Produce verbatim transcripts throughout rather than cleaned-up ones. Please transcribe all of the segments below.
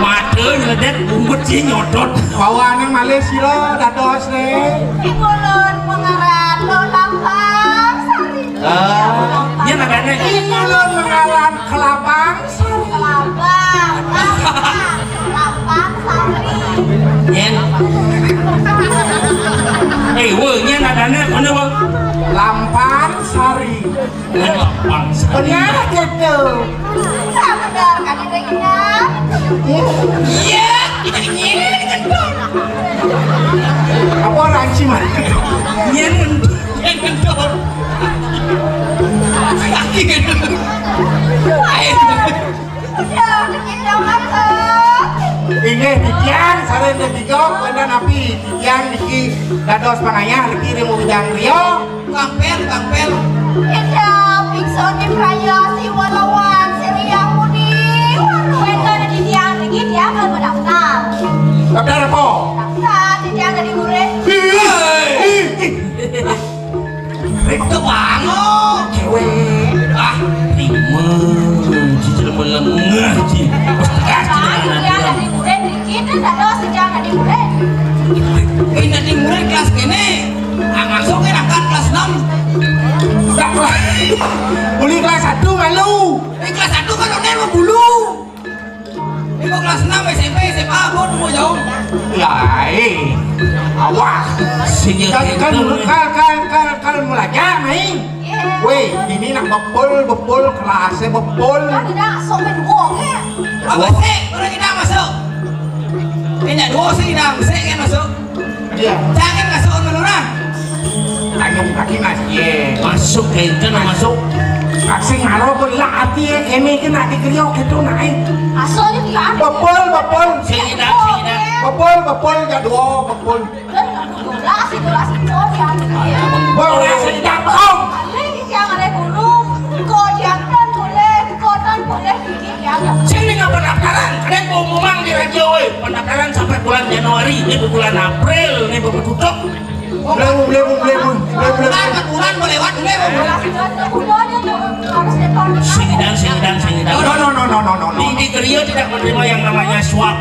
Mata nyeledek, bungut sih nyodot. Bawa anak malih sira dados ne. Ing ulun pangaran Lo Lambang Sari. Ah, iya nadane. Ing ulun pangaran Kelabang Sari. Kelabang, Lambang, Kelabang Sari. Nyen. Eh, weh, nyen nadane, mana, Bang? Lampang Sari. Benar gitu. Nah, benar kan, Ibu Ina? Iya, ini kan. Apa orang sih, Mas? Iya, kan. Iya, kan. Kaki kan. Ayo. Udah, kita masuk. Inggih, titiang sareng Dek Gigo, wénten napi titiang niki dados pangayah niki ring widang griya. Kampel, kampel. Ida, biksu di praya siwa lawan siriang muni. Wénten di tiang niki tiang kan mendaftar. Daftar apa? Daftar, di tiang dadi murid. Ih, ih, ih. Rek kebango, cewek. Ah, lima, cicil melengah, ci. Pas tegas, ci. Ayo, ya, dari murid dikit, terus ada sejak dari murid. Ini dari murid kelas kene. Ah, masuk ke angkat kelas enam. Uli kelas satu malu. Eh, kelas satu kan udah mau bulu. Iku kelas enam S M P, S M A, kok nemu jauh? Ya, eh. Awah. Sing ya, kan, kan, kan, kan, kan, kan belajar, main. Weh, ini nak bepul, bepul, kelasnya bepul. Kan tidak, sok main gua, ya. Apa sih? Orang kita masuk. Tidak dua sih, tidak sih, kan masuk. Iya. Jangan masuk ke lurah. Ayo, kaki, Mas. Iya. Masuk, kayak itu, nah, masuk. Kasih ngaruh pun lah, hati ya, kene kan hati keriok itu naik. Asal itu ya. Bepul, bepul. Sing idang, sing idang. Bepul, bepul, ya dua, bepul. Lah, situ lah, situ, ya. Bepul, ya, sing idang, Om. Ini yang ada guru. Kau diangkat boleh, kau tak boleh, gigi diangkat. Sing ini nggak pendaftaran, ada pengumuman di radio, weh. Pendaftaran sampai bulan Januari, ini bulan April, ini buku tutup. Belum, belum, belum, belum, belum. Bulan, bulan mau lewat, belum. Sing idang, sing idang, sing idang. No, no, no, no, no, no, no. Di, di Kerio tidak menerima yang namanya suap.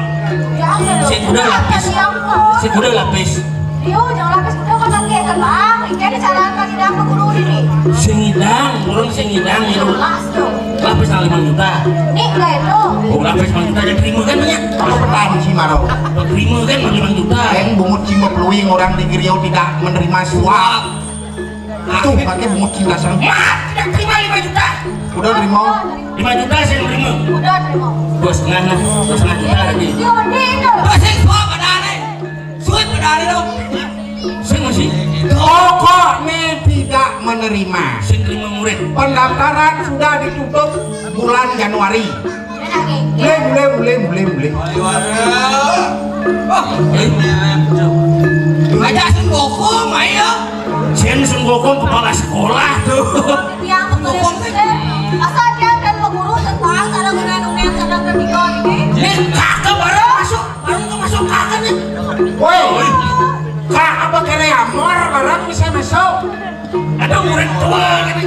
Sing kuda lapis. Sing kuda lapis. Yo, jangan lapis kuda kan pakai terbang. Ini ada cara kan tidak ke guru ini. Sing idang, turun sing idang, ya. Jelas tuh. Lapis nang lima juta. Nih, enggak itu. Oh, lapis lima juta aja terima kan, ya? Kalau petani sih, Maro. Terima kan, lima juta. Yang bungut cimba peluing orang di Kerio tidak menerima suap. Tuh, pakai bungut cinta sang. Mas, tidak terima lima juta. Udah terima. Lima juta saya terima. Udah terima. Dua setengah, nah. Dua setengah juta lagi. Yo, ini itu. Dua sing suap ada aneh. Suap ada aneh dong. Sing masih. Pokoknya tidak menerima. Sing terima murid. Pendaftaran sudah ditutup bulan Januari. Mulai, mulai, mulai, mulai, mulai. Ayo, ayo. Wah, eh. Ajak Sun Gokong, ayo. Sen Sun Gokong kepala sekolah tuh. Yang betul. Masa dia kan guru tentang cara mengenai cara berpikir ini. Ini kakak baru masuk, baru masuk kakak nih. Woi, kakak pakai amor, baru bisa masuk. Ada murid tua gini.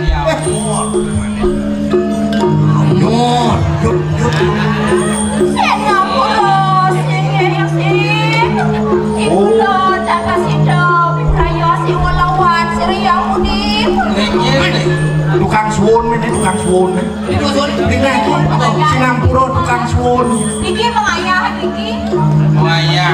Nyur, nyur, nyur. Sing ngapura, sing ngiring, sing. Ibu lo jaga sida, pipraya sing ngelawan, sing riang muni. Tukang suwun ini, tukang suwun. Ini tukang suwun. Ini itu, sing ngapura tukang suwun. Iki pengayah, iki. Pengayah.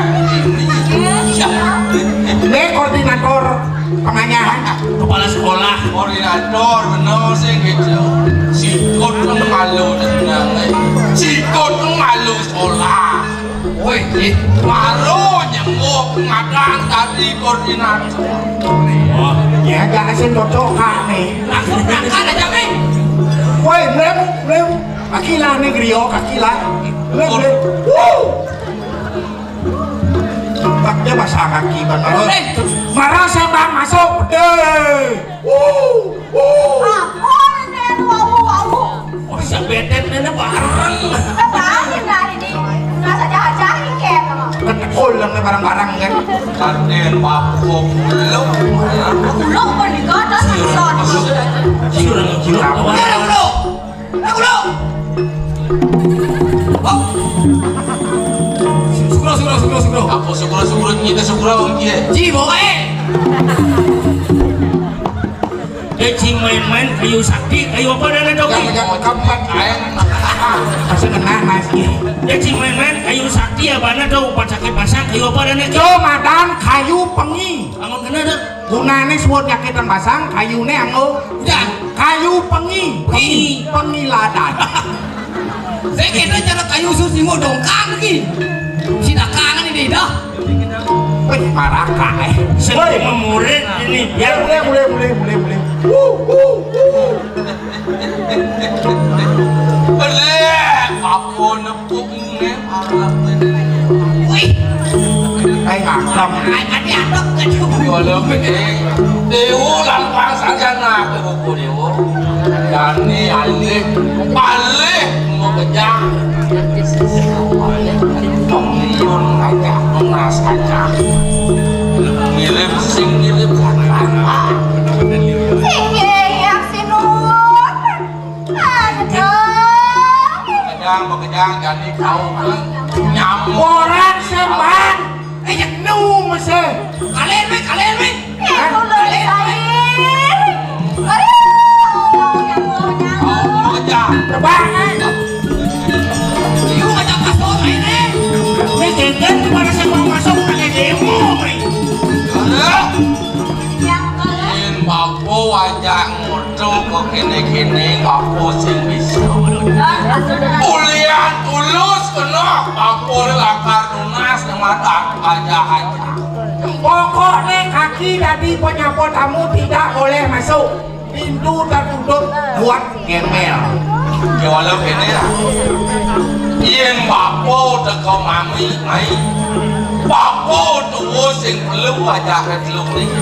Ini koordinator. Penganyahan kepala sekolah. Koordinator bener sih gitu. Sikut lu malu tenang, eh. Sikut lu malu sekolah. Woi, eh, malu nyemuk makan tadi koordinator. Oh, ya gak sih cocok nih. Langsung berangkat aja, Ming. Woi, belum, belum. Kakilah nih, Grio, kakilah. Belum, belum. Wuh. Taknya basah kaki, Bang. Marah saya, Bang, masuk. Deh. Wuh, wuh. Ampun, Nen, wau, wau. Oh, si Beten ini bareng. Bareng, nah, ini. Nggak saja aja, ini kayak apa? Ketekul yang bareng-bareng, kan? Kaden, papuk, belum. Belum, pun digodok, masih. Curang, curang. Curang, bro. Aku lo. Sugro-sugro, kita sugro, iya. Ji, bawa, eh. Dia cing main-main kayu sakti, kayu apa dah ada, Doki? Yang, yang keempat, aing. Masa kena nasi. Dia cing main-main kayu sakti, apa dah, Dok? Obat sakit basang, kayu apa dah, Dok? Yo, madan kayu pengi. Amun kena, Dok. Gunane suud nyakitan basang, kayune anggo. Ya. Kayu pengi, pengi, pengiladan. Saya kira cara kayu susi mau dongkang lagi. Si dakangan ini dah. Wih, maraka, eh. Sing memurid ini. Mulai, mulai, mulai, mulai, mulai. Wuh, wuh, wuh. Leh, apa nepuk ini? Wih. Ai ngakam. Ai, ati adep, aduh. Yo, lo gede. Dewo lampang saja nak, buku Dewo. Dani alih, balik, mau kejang. Pengliun aja, emas aja. Ngirim sing, ngirim. Sing, ya, ya, sinun. Aduh. Kejang, kejang, jadi kau nyamuk. Orang sepan. Eh, nu mese. Kalian, weh, kalian, weh. Eh, kalian, weh. Aduh, mau nyamuk, nyamuk. Kau kejang. Tebang, eh. Yuk, ajak masuk, ayo, eh. Ini kejang, gimana saya mau masuk, pakai demo, weh. Aduh. Yen bapa wajah ngono kok kene-kene, bapa sing bisa. Ulian tulus kena, bapa lakar nunas nyemat aja-aja. Pokoknya kaki dadi penyapa tamu tidak boleh masuk. Pintu tertutup buat gembel. Ya, walau kene ya. Yen bapa teko mami, mai. Bapa tuwa sing perlu ajake telung niki.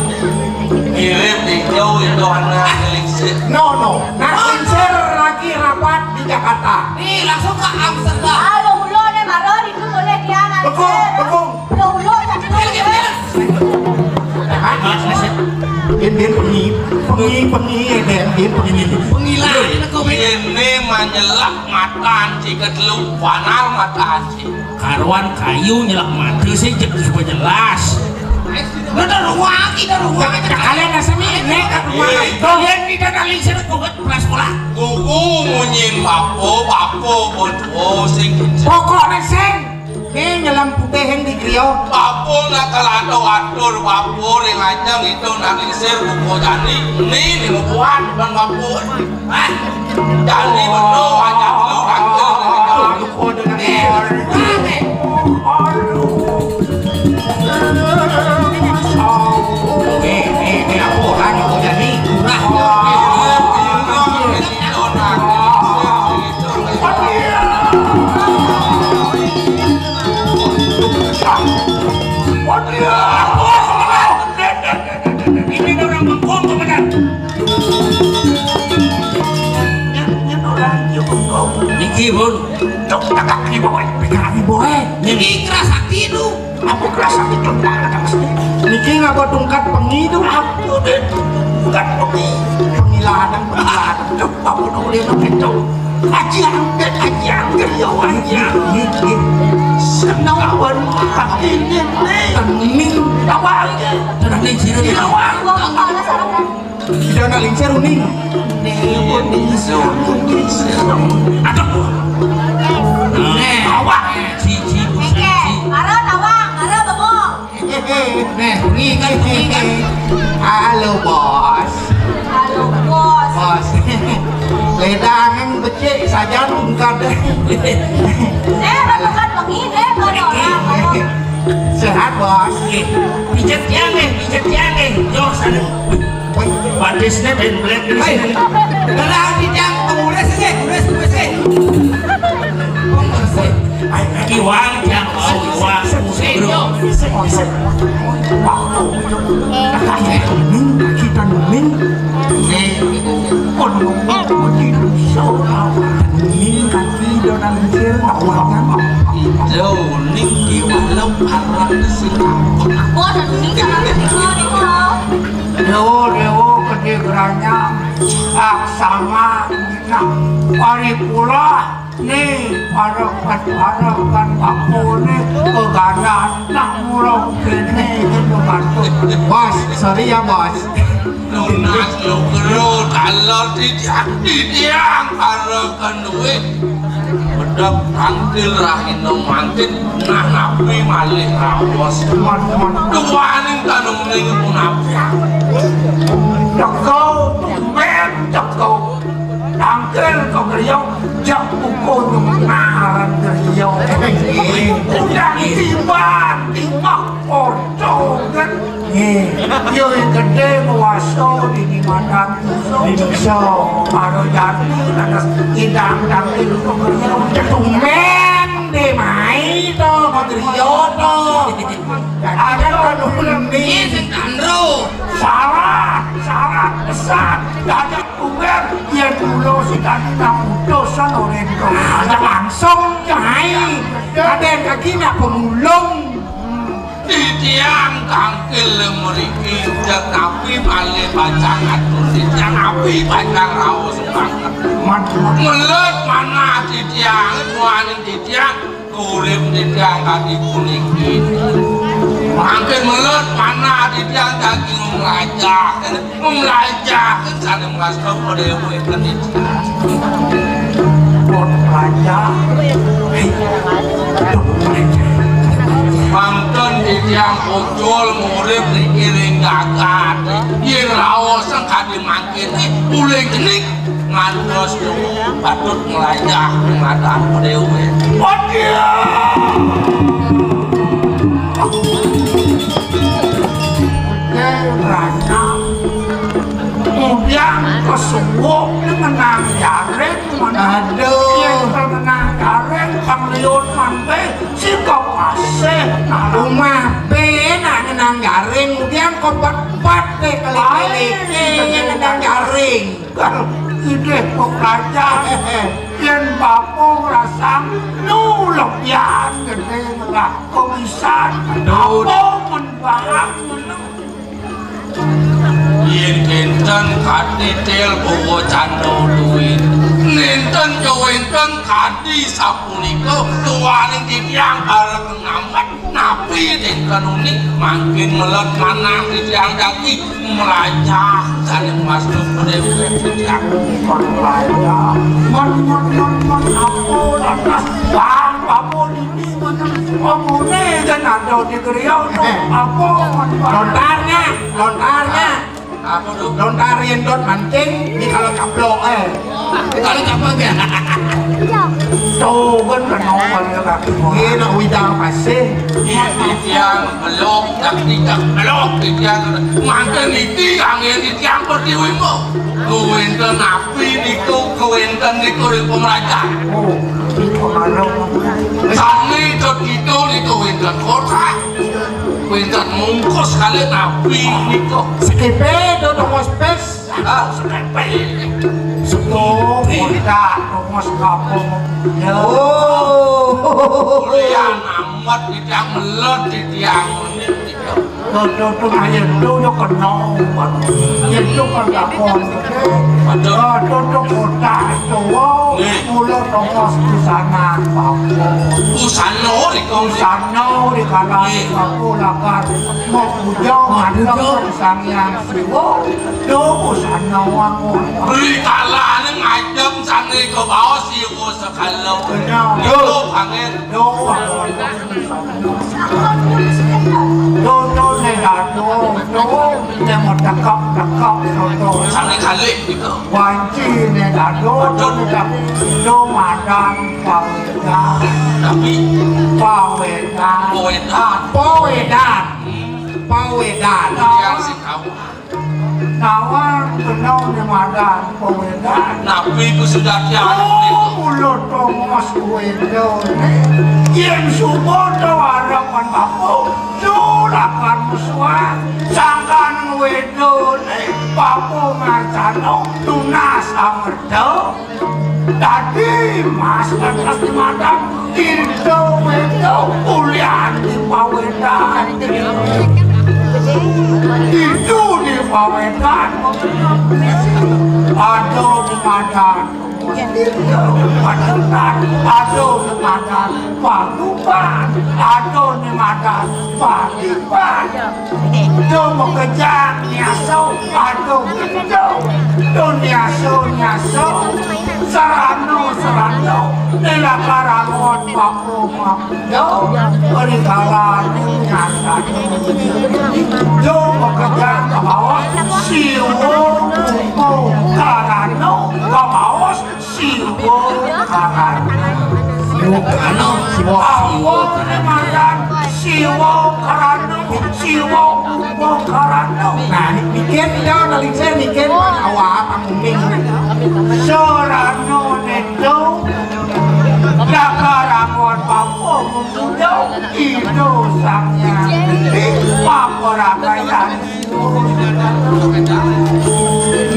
Mirip ijo itu anak lingsir. No, no. Nah, lingsir lagi rapat di Jakarta. Nih, langsung ke Amsterdam. Ah, lo ulo ne maror itu boleh dia nanti. Bekung, bekung. Lo ulo ne. Dia, dia, dia. Dia, dia pengi, pengi, pengi, dia, dia pengi. Pengilah, ini kau ini manyelak matan, jika telung panal matan. Karuan kayu nyelak mata sih, cek supaya jelas. Udah, udah ruang, kita ruang. Nah, kalian asal nih, nek, ke rumah. Iya. Dohen kita nang lingsir, kau kan, pelas sekolah. Kuku munyin bapa, bapa bodoh sing. Pokoknya sing, nih nyelam putih yang di griya. Bapa nak kalau ada atur, bapa ring ajeng itu nang lingsir, buku jani, nih, nih bubuhan, bukan bapa. Jani bener, hanya lu kaki. Eh, eh, eh, apa orang yang kau jadi? Murah. Ini orang bengkong, Komandan. Nyan, nyan orang dia bengkong. Niki, Bun. Cok, kakak ni, boy. Kakak ni, boy. Niki kerasa sakti tu. Apa kerasa sakti tu? Niki ngapa tungkat pengi tu? Apa deh? Tungkat pengi. Pengiladan, pengiladan. Cok, apa tu dia nak kacau? Aji angkat, aji angkat, ya, aji angkat. Nggih, nggih. Senawan kaki ini, nih. Tening. Apa lagi? Tening sini. Ya, wah. Ida nak lingsir uning. Nih, pun bisa, pun bisa. Aduh. Nih, awak. Cici, cici. Mara tawang, mara bengong. Nih, bunyi kan, bunyi kan. Halo, Bos. Halo, Bos. Bos. Ledang becik saja tungkat. Eh, bukan begini, eh, kalau orang. Sehat, Bos. Pijet tiang, eh, pijet tiang, eh. Yo, sana. Batisnya dan black di sini. Darah di tiang, pengurus aja, urus, urus, eh. Pengurus, eh. Iwang, ya, oh, Iwang. Kita nuning, pun nuning, pun nuning, kaki donan sir, kawangan. Itu nuning di walau arah sih. Aku ada nuning sama nuning, nuning, nuning. Dewa, dewa, gede geranya, aksama, nah, paripura. Nih, Harapan-harapan bapakné keganan nak mula kéné gitu, Mas. Sorry ya, Mas. Lunas, lugru, talon, titiang, titiang, para kenduwé. Medhep tangkil rahina mangkin, nah napi malih raos. Duaning kanuning punapi. Teka, tumbén teka. Tangkil ka griya, jak buku nyunah aran griya. Udang timbang, timbang pocong kan. Nggih. Yo gedé kuasa dini madan dosa. Di dosa. Para jati lantas idang tangkil ka griya. Tumbén dé mai to ka griya to. Ada kan sing kandro. Salah, salah, pesan. Dadi Kuwir yén kula sing tadi naputusan ora ento. Aja langsung, Cai. Kadén kaki nak pemulung. Titiang tangkil mriki, tetapi malih pacang atur. Titiang napi pacang raos banget. Mantap. Melet manah titiang, tuaning titiang. Urip titiang kaki puniki. Mangkin melet manah titiang kaki nglajah. Nglajah sané mangasta padéwé titiang. Pun nglajah. Mangkin titiang ucul ngurip niki ring jagat. Yén raos kadi mangkin, ulih genik. Ngantos tuwuh patut nglanjah ing madan padéwé. Wadya! Oké, Rana. Kemudian kesuwuk menang jaring, menang. Aduh. Yang menang jaring, pangliun manté, si kepasih. Nah, rumah bé nak menang jaring, kemudian kepet-pet deh kali-kali. Ayo, yang menang jaring. Idih pelajar, yén bapa ngrasang nu lebihan gedé ngelah kumisan, apa men barang meneng. Yén kénten kadi til bawa canda duit, nénten ya wénten kadi sapunika tuaning titiang arep ngambat. Napi dingkén uning mangkin melet manah titiang jagi mlajah sané mastep déwék titiang. Mlajah. Mon, mon, mon, mon, apa lantas bang, apa dini, mon, omongé kan ada di griya, apa, mon, bang? Lontarnya, lontarnya. Aku tuh lontar yén dot mancing, di kalau caplok, eh. Kalau caplok ya. Tuh, kan kena kali ya, Kak. Ini nak uidang pasih. Ini titiang belok, tak tidak belok, titiang. Mangke niti, angin titiang pertiwi mo. Kuwenten api niku, kuwenten niku ring pemeracan. Oh, itu mana? Sami to kidul niku wenten kotak. Wenten mungkus kalih napi nika. Sekepe do tongos pes. Ah, sekepe. Seto, kotak, tongos kapung. Ya. Oh. Kuliah amat titiang melon titiang ini. Tuh, tuh, tuh, nah, yen to yo kena. Yen to kan takon. Aduh. Ah, to, to, kotak, to. Nggih. Mula tongos pisanan, Pak. Busana rika. Busana rikala. Nggih. Aku lakar mau puja, mau puja. Mantap Sang Hyang Siwa. To busana aku. Rikalane ngajeng sane kebaos Siwa sekala. Benar. Niku, Pangen. Duh, duh, né, aduh, duh, né, mau tekap, tekap, duh, duh. Sane kalih niku. Wanci, né, aduh, duh, né, duh, duh, madan, pawedan. Tapi pawedan. Pawedan. Pawedan. Pawedan. Yang sing tahu. Nawang benau nemadan pawedan. Napi ku sujati anak niku? Oh, mula tongos wedone. Yen suba to arepan bapa, juragan musuhan. Sangkan wedone, bapa ngarcana tunas amerta. Dadi mas lantas dimadan, itu, itu, ulian di pawedan. Itu di pawedan. Aduh, dimadan. Padutan, ada né madan Padutan, ada né madan Padipan. Do makejang niaso, ada né do. Do niaso, niaso. Sarana, sarana. Né lakar angon bapa do. Parikala né nyata. Do makejang kabaos siwa, upa karana kabaos siwa karana. Siwa karana, siwa, siwa. Apa né madan siwa karana, siwa upa karana? Nah, bikin dia, paling saya bikin awak panguming. Sarana né do, lakar angon bapa mamuda, Ida Sang Hyang Widhi, paparakayan.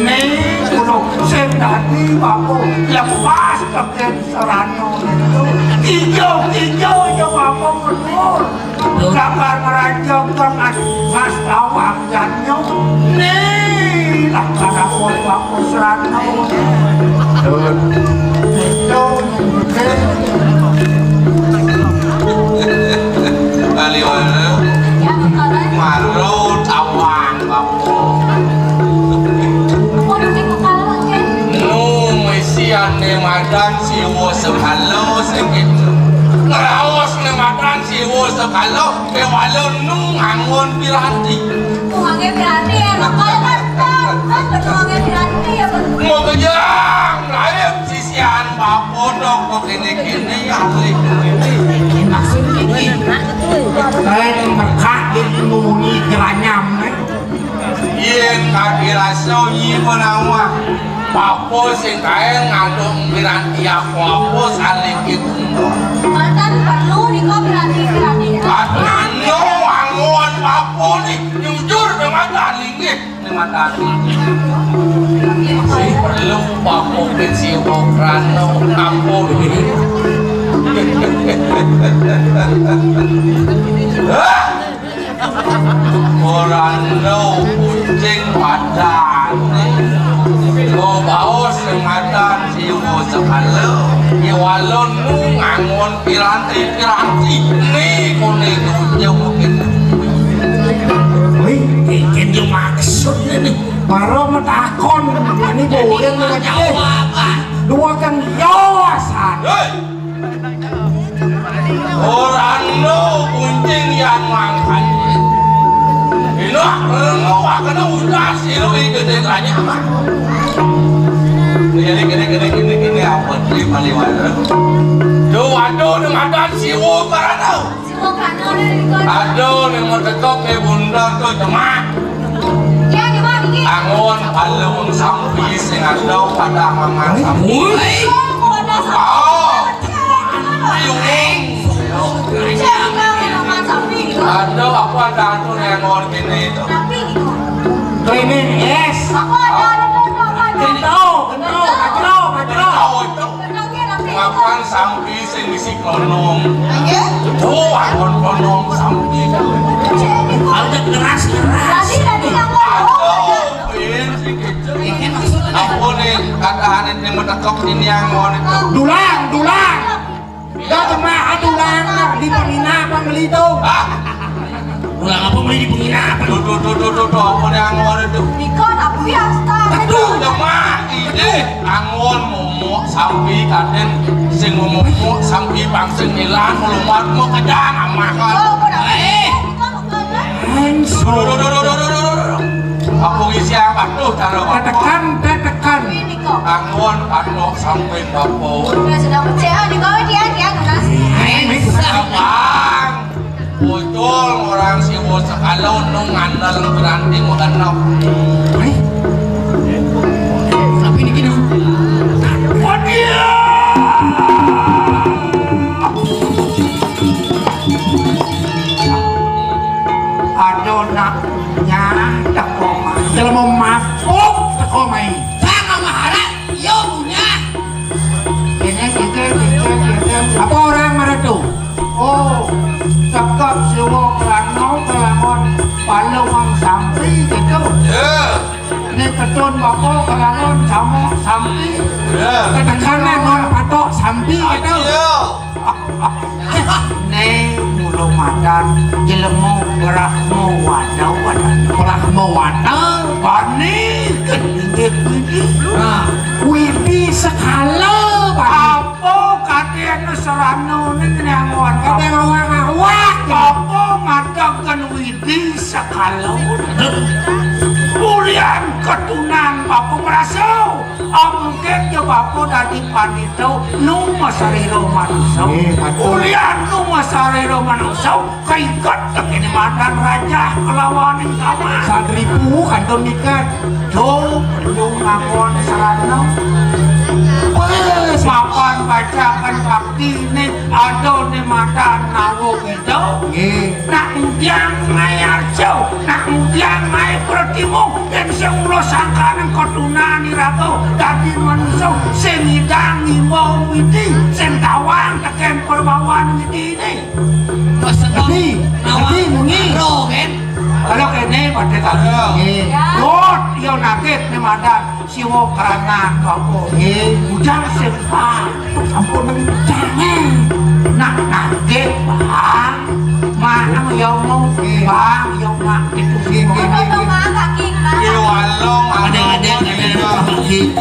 Né, kulo sing dadi bapa lepas tekén sarana. Ijo, ijo, ijo bapa mundur. Lakar ngranjang kang as-, mas tawang janyo. Né, lakar aku bapa sarana. Ijo, ijo. Baliwana. Maro tawang. Nu isian né madan siwa sekala sing kéto. Ngraos né madan siwa sekala, kéwala nu angon piranti. Angon piranti ya, bakal kan, kan, kan, angon piranti ya, Bang. Makejang, lain sisian bapa dok kéné-kéné, alih kéné. Maksud ini, lain merkak di ilmu ni jeranyam, eh. Yén kadirasa nyi menawa, bapa sing kaé ngaduk piranti apa-apa saling diunduk. Mboten perlu nika piranti-piranti. Katanya angon bapa né jujur dengan linggih né mata. Sing perlu bapa kecil krana ampun. Hah? Oranda kucing padang. Lo baos sing madan siwa sekala. Iwalon nu ngangon piranti-piranti. Ni kuning kucing mungkin. Wih, bikin yo maksud ini. Baru matakon, ini boleh ngajak. Dua kang yo asan. Hei! Oranda kuncing yang mangkanya. Ino, rengo akana udah siru ing gedé banyak. Gini, gini, gini, gini, gini, apa nih paliwara? Duh, aduh, nang adan siwa karana. Siwa karana udah dikon. Aduh, nang matekok nih bunda tuh cemak. Ya, coba dikit. Angon palung sampi sing ada pada mamang sampi. Wih. Oh, ada sampi. Oh. Ayung. Siapa yang mamang sampi? Ada apa ada anu nih angon gini itu? Sampi gitu. Keliling es. Apa ada, ada, ada, apa ada? Gento, gento, kacro, kacro. Tahu itu. Gento, gento. Makan sampi sing isi klonong. Iya. Oh, angon klonong sampi. Jadi, kok. Ada keras, keras. Tadi, tadi angon. Aduh, Pin, si kecil. Ini maksudnya. Apa nih, kata Anin yang metekok ini angon itu? Dulang, dulang. Dah cuma dulang, di penginapan beli itu. Hah? Dulang apa beli di penginapan? Tuh, tuh, tuh, tuh, tuh, tuh, apa nih angon itu? Iko, tapi ya, Ustaz. Aduh, cuma ini angon momok sampi kaden sing momok sampi bang sing ilang melumat mau kejang amah kan. Oh, udah. Eh. Iko, Duh, duh, duh. Apa ngisi apa tuh, cara apa? Tetekan, tetekan. Angon, angon sampai bapa. Udah sedang percaya nih, kau dia, dia keras. Abang, bocor orang siwa sekala nung ngandel berarti mau genep. Tapi ini gini. Waduh. Ada nak nyarah teko mai. Jelema mabuk teko mai. Sang Mahara, yo punya. Ini, ini, ini, ini. Apa orang maratu? Oh, cekap siwa kerana kelawan paluang sampi gitu. Ya. Ini ketun bapa kelawan sama sampi. Ya. Ketekan Rano ning nyangon. Apa ngawak-ngawak? Apa madeg kan Widi sekala. Ulian ketunan apa merasa? Mungkin ya bapa dadi pandita nu masarira manusa. Nggih, betul. Ulian nu masarira manusa, kaiket tekene madan raja kelawaning kamar. Sadripu kantun mikat. Duh, perlu ngakon sarana. Wes, mapan bacakan baktine ada ne madan nawa. Nggih. Nak ngudiang ngae arca, nak ngudiang ngae pratimung, yen sing mula sangkaning ketunan iraga dadi manusa sing ngidang ngimba widi, sing tawang teken perbawan widine. Wis teko. Ngerti? Ngerti, munyi? Karo, kan? Kalau kene pada karo. Nggih. Dot, ya nagih ne madan. Siwa Krana Bapa. Nggih. Bujang sing patuk sampun jangan. Nak nagih, Bang. Mak, nang ya mau. Nggih. Bang, ya mak. Itu sih. Nggih, nggih, nggih. Nggih, walong, adeng, adeng, adeng.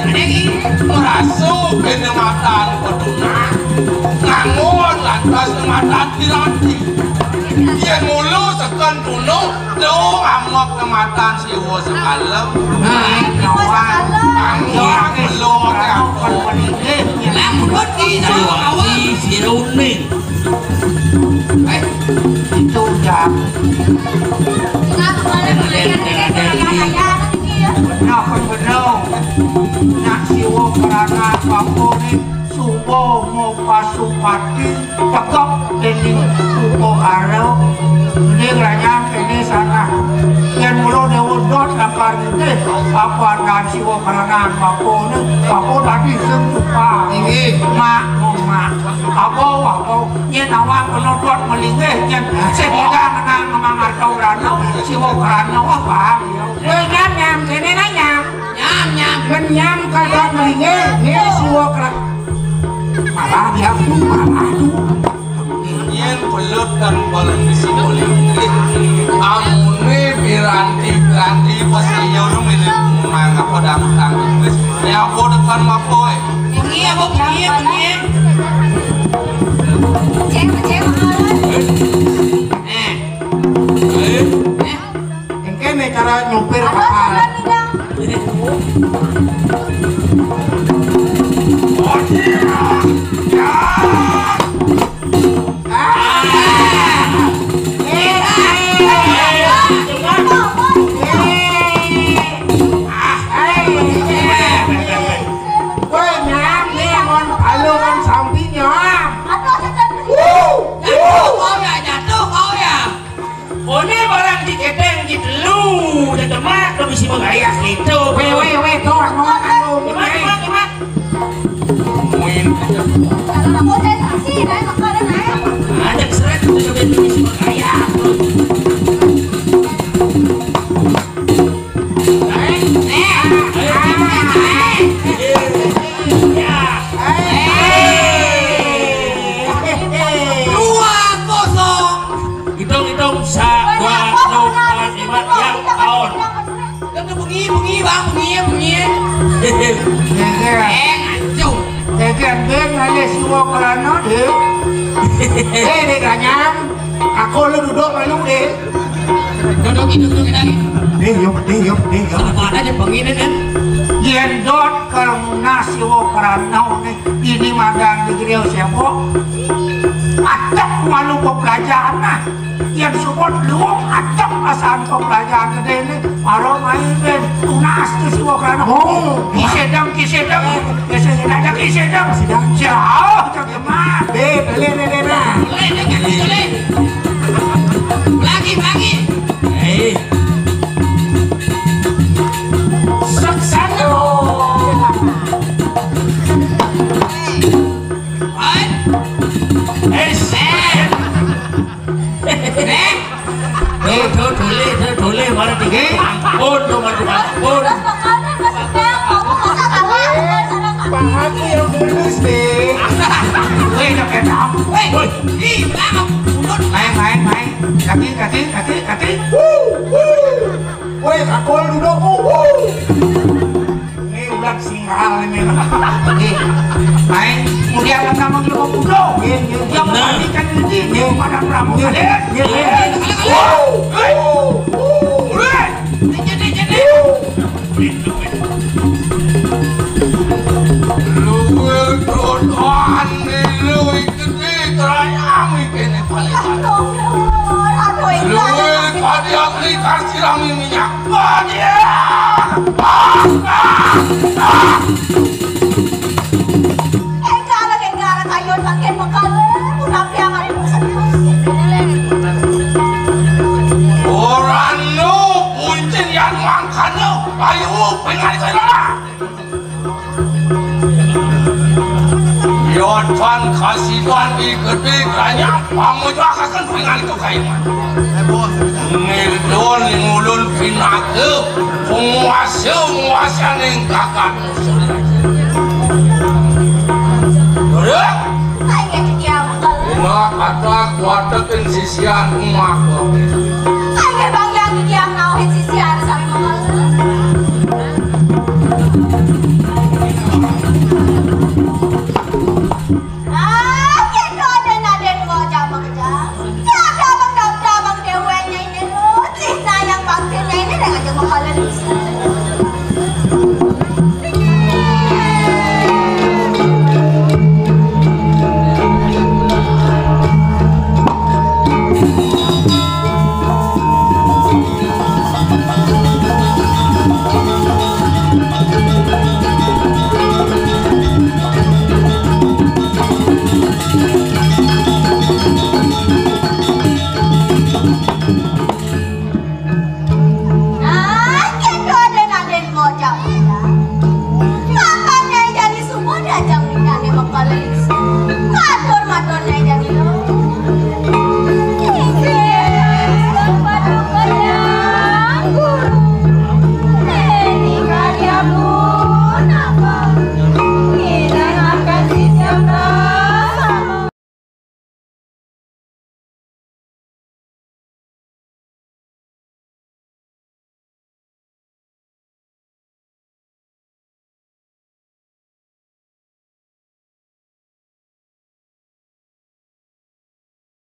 Nggih. Merasa kena matan petunas. Ngangun lantas matan piranti. Yen mulu tekan tunuk, Duh, amok kematan siwa sekalem. Nah, kawan. Kawan belum kampung. Lah, mudut di dalam kawan. Si Runing. Eh, itu jam. Kenapa malah ada, ada, ada, ada. Benar, benar. Nak siwa Krana Bapa ni. Suba mupasupati tegep dening Upa Ara. Ini ranyang kene sana. Yen mula dewa dot lakar ngidih, apa andan Siwa Krana Bapa ni, Bapa dadi sing suka. Inggih. Mak, oh, mak. Apa, apa. Yen awak kena dot melinggih, yen sing ngenang ngemang harta urana, Siwa Krana, wah, paham, ya. Kowe nyam, nyam, kene na, nyam. Nyam, nyam. Men nyam kagak melinggih, ni Siwa Krana. Malah dia pun malah tu. Yen belut kan balen di sini boleh. Amune piranti-piranti pas iya lu milih mangapa datang. Wis, ya apa depan apa, eh? Bengi apa, bengi, bengi? Cek, cek, eh. Eh. Eh. Engkene cara nyupir kapal. Kowe nyam, nyam, mon balungan sampi nyam. Jatuh kau ya, jatuh kau ya. One barang diketeng di telu, dedemak, lo bisi begayah gitu. Weh, weh, weh, tuh, anu, anu, demak, demak, demak. Muin. Kalau aku saya saksi, saya makanan saya. Ada seret, lo bisi begayah. Dua kosong. Hitung, hitung. Sa, dua, enam, empat, lima, yang tahun. Tentu bengi, bengi, Bang, bengi, bengi. Eh, ngaco. Jajan ben aja siwa kelana, Dek. Eh, Dek Ranyang. Aku lu duduk malu, Dek. Duduk, duduk, duduk. Dek, yuk, Dek, yuk, Dek, yuk. Apa ada aja begini, kan? Yen dot kalau nasi wo kerana nih, ini madan di griya siapa? Acak malu pelajaran, nah. Yen suba luwung acak perasaan pelajaran gedene, para main ben tunas ke siwa kerana. Oh, kisedang, kisedang. Kisedang, kisedang. Jauh, Cak Jemat. Dek, lele, lele, nah. Lagi, lagi. Eh. Saksana. Hai. Eh, eh. Eh. Tuh, tuh, tulis, tuh, tulis, mana tiga? Ampun, tuh, mana tiga? Ampun. Paham tuh yang tulis, deh. Weh, udah kayak tahu. Weh, woi. Ih, belakang. Mundur. Main, main, main. Kaki, kaki, kaki, kaki. Wuh, wuh. Woi, kakol duduk. Wuh, wuh. Ini udah singal ini. Nih, main. Mulia ka Prabu Jero Kudo. Nggih, nggih. Yang Bener. Mematikan ini, nggih, pada Prabu Nggih, Kades. Nggih, nggih. Wow, wow, wow, wow. Dikit, dikit, dikit. Luwih dodoan milu iki kerayang iki ne paling. Astagfirullah, aduh, Luwih kadi aku iki kasirami minyak. Wah, dia. Ah, ah, ah. Enggak ada, enggak ada kayu makin mekal. Aku sampai yang ada. Ora nu buncin yang mangkane. Ayo, pengen saya. Yotan kasidan di gede banyak. Kamu juga akan pengen itu kayu. Ngidul ngulun pinake penguasa, penguasa ning kakak. Ora? Saya jadi apa? Ora kata kuatekin sisian mako.